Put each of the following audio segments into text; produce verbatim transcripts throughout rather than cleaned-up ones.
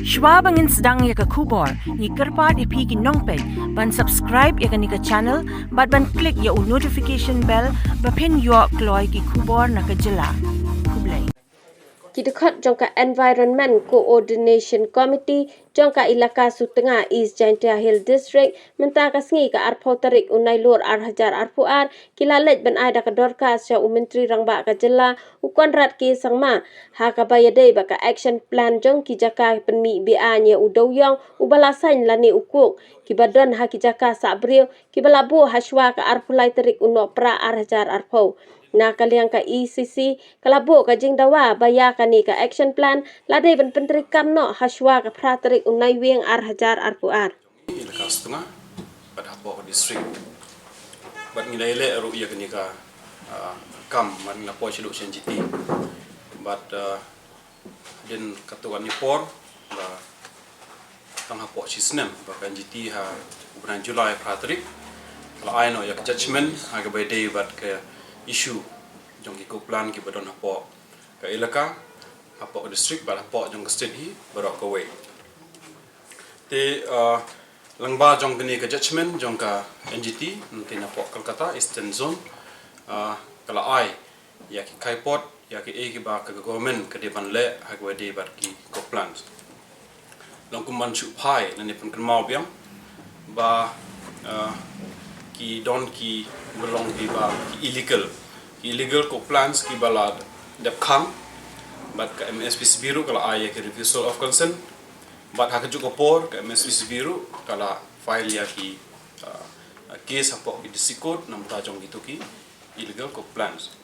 Shwa ba ngin sdang ïa ka khubor, ngi kyrpad ïa phi ki nongpeit ban subscribe ïa kane ka channel bad ban click ïa u notification bell ba phin ïoh kloi ki khubor na ka jylla. Khublei. Ki dkhot jong ka Environment Coordination Committee jong ka Elaka Sutnga, East Jaintia Hills District, mynta ka sngi ka arphew tarik u Nailur ar hajar arphew ar, ki la leit ban ai da ka dorkhas sha u Myntri Rangbah ka jylla, u Conrad K Sangma, ha kaba ïadei bad ka action plan jong ki jaka pynmih be-aiñ ïa u dewiong, u ba la saiñ lane u kuk, kiba don ha ki jaka sah briew, kiba la buh hashwa ka arphew lai tarik u Nohprah ar hajar arphew. Na ka liang ka E C C, ka la buh ka jingdawa ba ïa kane ka action plan la dei ban pyntreikam noh hashwa ka phra tarik u Naiwieng ar hajar arphew ar. Elaka Sutnga bad hapoh ka district. Bad ngi la ïaleh ruh ïa kane ka, ah, kam, bad ngi la poi shaduh sha N G T. Bad, ah, hadien katto katne por ba tang hapoh shi snem ba ka N G T ha u bnai July phra tarik ka la ai noh ïa ka judgment ha kaba ïadei bad ka issue jong ki coke plant kiba don hapoh ka elaka, hapoh ka district bad hapoh jong ka state hi baroh kawei. Te, ah, lyngba jong kane ka judgment jong ka N G T, nangta napoh Kolkata Eastern Zone, ah, ka la ai ïa ki kaipot, ïa kiei kiba ka government ka dei ban leh ha kaba ïadei bad ki coke plants. Long kum ban shu phai lane pynkynmaw biang ba, ah, ki don kiba long kiba ki illegal, ki illegal coke plants kiba la dep khang. Bad ka M S P C B ruh ka la ai ïa ki refusal of consent. Bad ha kajuh ka por ka M S P C B ruh ka la file ïa ki, ah, case hapoh ki district court namar jong kito ki illegal coke plants.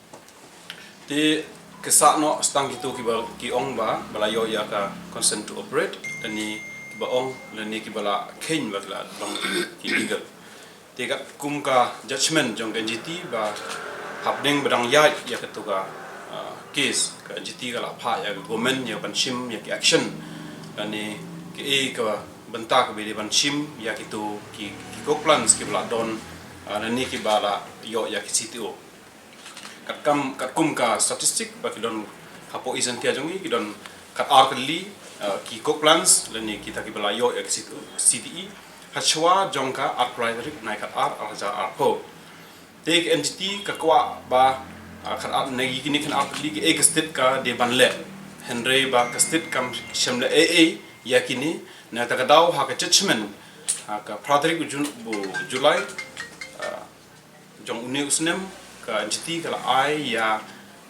Te ka sah noh tang kito kiba ki ong ba, ba la ïoh ïa ka consent to operate, lane kiba ong, lane kiba la kheiñ ba ki la long ki illegal. Te katkum ka judgment jong ka N G T ba hapdeng ba dang ïaid ïa kato ka, ah, case, ka N G T ka la phah ïa ka government ïa ban shim ïa ki action, lane kiei ka bynta kaba dei ban shim ïa kito ki, ki coke plants kiba la don, ah, lane kiba la ïoh ïa ki C T O. Katkam, katkum ka statistic ba ki don hapoh East Jaintia jong ngi ki don khatar tylli, ah, ki coke plants lane kita kiba la ïoh ïa ki C T E, C T E hashwa jong ka arphew lai tarik bnai khatar ar hajar arphew. Te ka N G T ka kwah ba, ah, khatar, na kine khatar tylli kiei ka state ka dei ban leh. Hynrei ba ka state kam shym leh ei ei ïa kine, na kata ka daw ha ka judgment ha ka phra tarik u Jun, u July, ah, jong une u snem, ka N G T ka la ai ïa,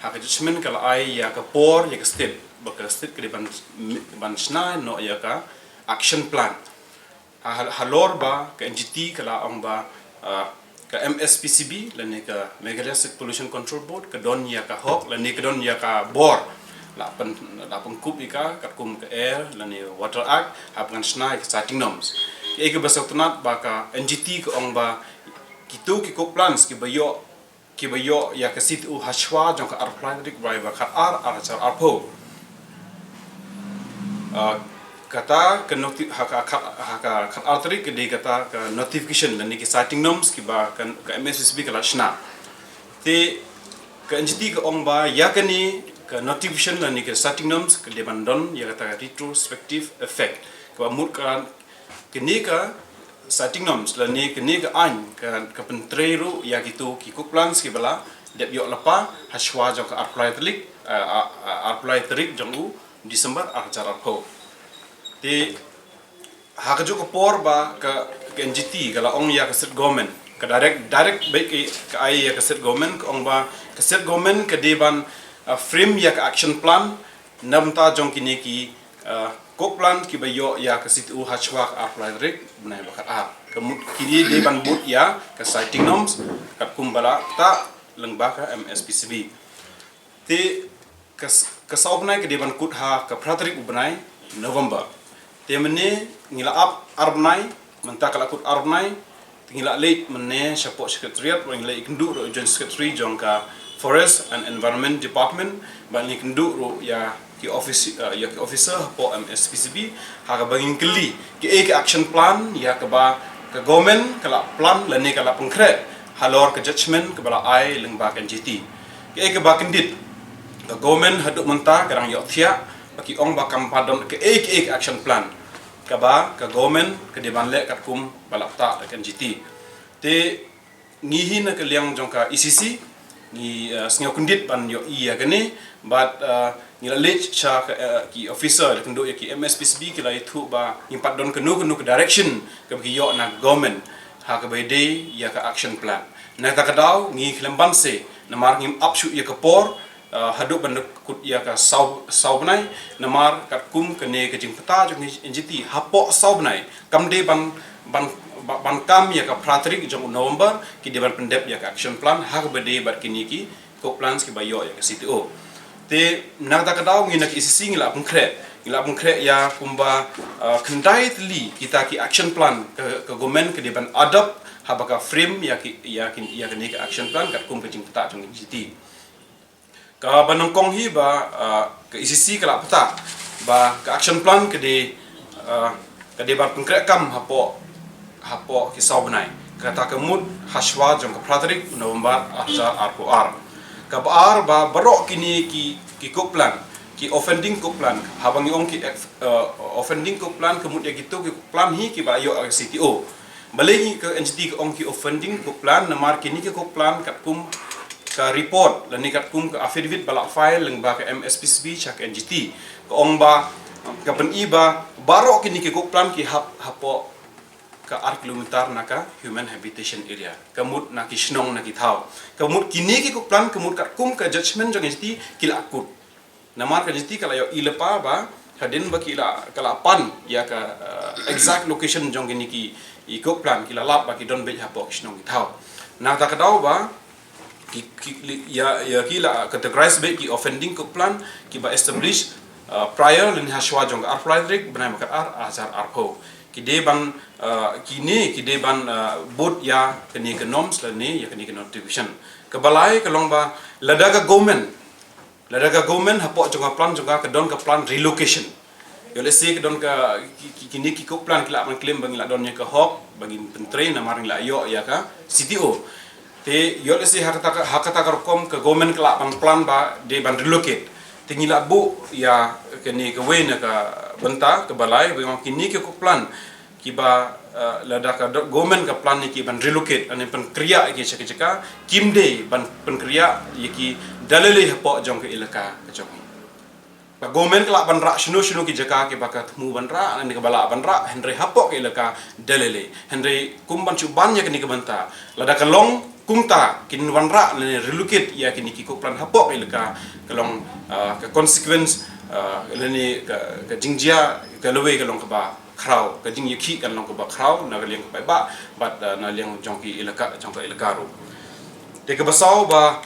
ha ka judgment ka la ai ïa ka por ïa ka state ba ka state ka dei ban, ban shna noh ïa ka action plan. Ha, ha, halor ba ka N G T ka la ong ba, ah, ka M S P C B lane ka Meghalaya State Pollution Control Board ka don ïa ka hok lane ka don ïa ka bor la pyn, la pynkup ïa ka katkum ka Air lane Water Act, ha ban shna ïa ka siting norms. Kiei kiba sngewtynnat ba ka N G T ka ong ba kito ki coke plants kiba ïoh, kiba ïoh ïa ka C T O hashwa jong ka arphew lai tarik bnai ba khatar ar hajar arphew. Ah, kata ka noti-, ha ka, ha ka, ha ka khatar tarik ka dei kata ka notification lane ki siting norms kiba ka, ka M S P C B ka la shna. Te ka N G T ka ong ba ïa kane ka notification lane ka siting norms ka dei ban don ïa kata ka retrospective effect, kaba mut ka kane ka siting norms lane kane ka aiñ ka, ka pyntrei ruh ïa kito ki coke plants kiba la dep ïoh lypa hashwa jong ka arphew lai tarik, ah, ah, ah, arphew lai tarik jong u December ar hajar arphew. Te ha kajuh ka por ba ka, ka N G T ka la ong ïa ka state government, ka direct, direct beit ka, ka ai ïa ka state government, ka ong ba ka state government ka dei ban, ah, frame ïa ka action plan na bynta jong kine ki, ah, coke plant kiba ïoh ïa ka C T O hashwa ka arphew lai tarik bnai ba khatar. Ka mut kine dei ban bud ïa ka siting norms katkum ba la ktah lyngba ka M S P C B. Te ka s-, ka saw bnai ka dei ban kut ha ka phra tarik u bnai November. Te mynne ngi la ap ar bnai, mynta ka la kut ar bnai, te ngi la leit mynne shapoh secretariat, ngi la ïakynduh ruh Joint Secretary jong ka Forest and Environment Department, bad ngi ïakynduh ruh ïa ki office, eh, ïa ki officer hapoh M S P C B, ha kaba ngin kylli kiei ka action plan ïa kaba ka government ka la plan lane ka la pynkhreh halor ka judgment kaba la ai lyngba ka N G T. Kiei kaba kyndit, ka government haduh mynta ka dang ïohthiah Ki ong ba kam pat don ka ei ka ei ka action plan kaba ka government ka dei ban leh katkum ba la pynpaw da ka N G T. Te ngi hi na ka liang jong ka E C C ngi, uh, sngew kyndit ban ïohi ïa kane, bad, uh, ngi la leit sha ka, uh, ki officer, la kynduh ïa ki M S P C B, ki la ïathuh ba ngim pat don kano kano ka direction kaba ki ïoh na government ha kaba ïadei ïa ka action plan. Na kata ka daw ngi khlem banse namar ngim ap shuh ïa ka por, uh, haduh ban da kut ïa ka saw, saw bnai, namar katkum kane ka jingpynpaw jong ka N G T, hapoh saw bnai kam dei ban, ban, ban, ban kam ïa ka phra tarik jong u November, ki dei ban pyndep ïa ka action plan ha kaba dei bad kine ki coke plants kiba ïoh ïa ka C T O. Te na kata ka daw ngi na ka E C C ngi la pynkhreh, ngi la pynkhreh ïa kumba, uh, khyndai tylli kita ki action plan ka, ka government ka dei ban adopt haba ka frame ïa ki, ïa ki, ïa kane ka action plan katkum ka jingpynpaw jong ka N G T. Kaba nyngkong hi ba, ah, ka E C C ka la pynpaw ba ka action plan ka dei, ah, ka dei ban pynkhreh kam hapoh, hapoh ki saw bnai. Kata ka mut hashwa jong ka phra tarik November arhajar arphew ar. Kaba ar ba baroh kine ki, ki coke plant, ki offending coke plant, haba ngi ong ki ex-, ah, offending coke plant ka mut ïa kito ki coke plant hi kiba ïoh C T O. Balei ngi ka N G T ka ong ki offending coke plant, namar kine ki coke plant katkum ka report lane katkum ka affidavit ba la file lyngba ka M S P C B sha ka N G T, ka ong ba, ka pyni ba baroh kine ki coke plant ki hap hapoh ka ar kilometer na ka human habitation area, ka mut na ki shnong na ki thaw. Ka mut kine ki coke plant ka mut katkum ka judgment jong N G T ki la kut. Namar ka N G T ka la ïohi lypa ba hadien ba ki la, ka la pan ïa ka, eh, exact location jong kine ki, i coke plant, ki la lap ba ki don beit hapoh ki shnong ki thaw. Na kata ka daw ba ki, ki, li-, ïa, ïa ki la categorize beit ki offending coke plant kiba establish, eh, prior lane hashwa jong ka arphew lai tarik bnai Mei arhajar arphew. Ki dei ban, eh, kine ki dei ban, eh, bud ïa kane ka norms lane ïa kane ka notification. Kaba lai ka long ba lada ka government, lada ka government hapoh jong ka plan jong ka ka don ka plan relocation. Ïoh lehse ka don ka ki, ki, kine ki coke plant ki lah ban claim ba ngi lah don ïa ka hok ba ngin pyntrei namar ngi lah ïoh ïa ka C T O. Te ïoh lehse ha kata ka, ha kata ka rukom ka government ka lah ban plan ba dei ban relocate. Te ngi lah buh ïa kane kawei na ka bynta kaba lai ba ong kine ki coke plant kiba, eh, lada ka do-, government ka plan ïa ki ban relocate lane pynkhreh ïa ki sha ki jaka, kim dei ban pynkhreh ïa ki da lei lei hapoh jong ka elaka ka jong ngi. Ka government ka lah ban rah shano shano ki jaka kiba ka thmu ban rah lane kaba lah ban rah, hynrei hapoh ka elaka da lei lei. Hynrei kum ban shu ban ïa kane ka bynta, lada ka long kumta kin wanrah lane relocate ïa kine ki coke plant hapoh ka elaka, ka long, eh, ka consequence, eh, lane ka, ka jingjia ka lawei ka long kaba khraw, ka jingïakhih kan long kaba khraw na ka liang ka paidbah bad, eh, na liang jong ki elaka, jong ka elaka ruh. Te kaba saw ba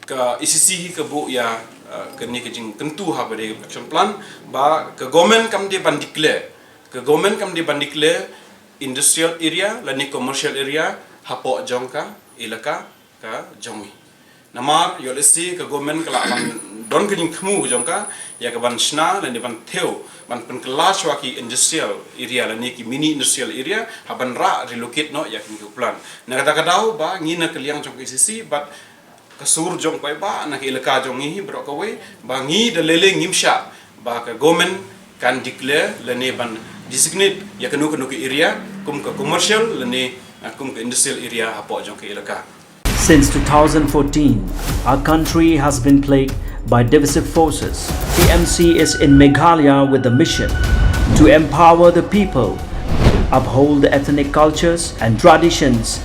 ka E C C hi ka buh ïa, eh, kane ka jingkyntu ha ba dei action plan ba ka government kam dei ban declare, ka government kam dei ban declare industrial area lane commercial area hapoh jong ka elaka ka jong ngi. Namar ïoh lehse ka government ka lah ban don ka jingthmu jong ka ïa ka ban shna lane ban thew ban pynkylla shuwa ki industrial area lane ki mini industrial area ha ban rah relocate noh ïa ki coke plant. Na kata ka daw ba ngi na ka liang jong ka E C C bad ka sur jong paidbah na ka elaka jong ngi hi baroh kawei ba ngi da lei lei ngim shah ba ka government kan declare lane ban designate ïa kano kano ka area kum ka commercial lane, ah, kum ka industrial area hapoh jong ka elaka. Since two thousand fourteen, our country has been plagued by divisive forces. T M C is in Meghalaya with the mission to empower the people, uphold the ethnic cultures and traditions,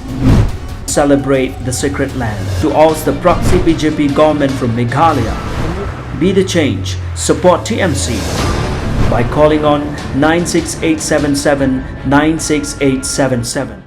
celebrate the sacred land. To oust the proxy B J P government from Meghalaya, be the change, support T M C by calling on nine six eight seven seven nine six eight seven seven.